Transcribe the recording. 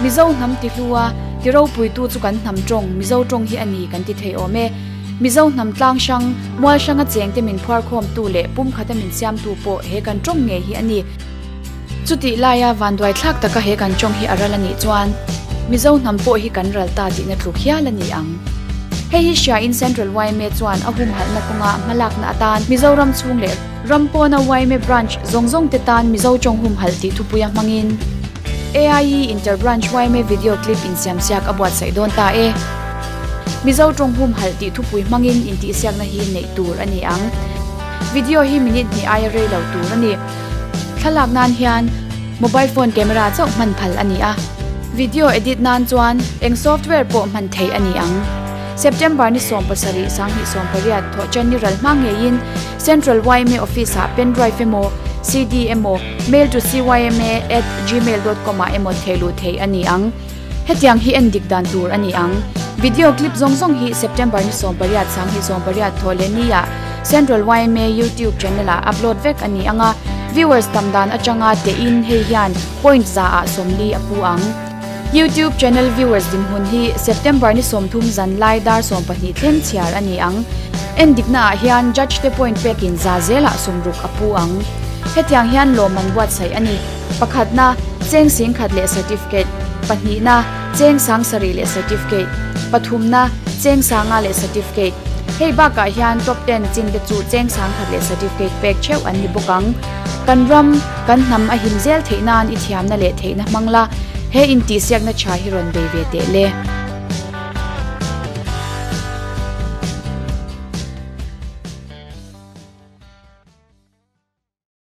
Mizo hnam tihlu a, ti ropuitu chu kan hnam tawng, Mizo tawng hi a ni kan ti thei awm e. Mizo hnam tlang hrang, mual hranga chengte min phuarkhawmtu leh pumkhata min siamtu pawh he kan tawng ngei hi a ni. Chutih laia vanduai thlak taka he kan tawng hi a ral a nih chuan Mizo hnam pawh hi kan ral ta tihna tluk hial a ni ang. Hei hi hriain Central yma chuan a humhalhna kawnga hmalakna atan Mizoram chhung leh ram pawna yma branch zawng zawng te tan Mizo tawng humhalh tih thupuia hmangin AIE Inter-Branch yma video clip insiamsiak a buatsaih dawn ta e. Mizo tawng humhalh tih thupui hmangin intihsiakna hi neih tur a ni ang. Video hi minute hnih aia rei lo tur a ni. Thlalak nan hian mobile phone camera chauh hman phal a ni a, video edit nan chuan eng software pawh hman theih a ni ang. September ni 70 2018 thawhṭan ni ral hma ngeiin Central yma Office ah pen drive emaw, CD emaw, mail to cyma at gmail dot com ah emaw thehluh theih a ni ang. Hetiang hi en dik dan tur a ni ang. Video clip zawng zawng hi September ni 18 2018 thawh leh ni ah Central yma YouTube channel ah upload vek a ni ang a, viewers tam dan atanga tein hei hian point za ah 40 a pu ang. YouTube channel viewers dinhmun hi September ni 30 zan lai dar 12 thleng chhiar a ni ang. En dikna ah hian judge te point pekin za zelah 60 a pu ang. Hetiang hian lawmman buatsaih a ni. Pakhatna, cheng singkhat leh certificate. Pahnihna, cheng sangsarih leh certificate. Pathumna, cheng sanga leh certificate. Hei bakah hian top ten chin te chu cheng sangkhat leh certificate pek theuh an ni bawk ang. Kan ram, kan hnam a him zel theih nan i thiamna leh theihna hmang la, he intihsiakna tha hi rawn bei ve teh le.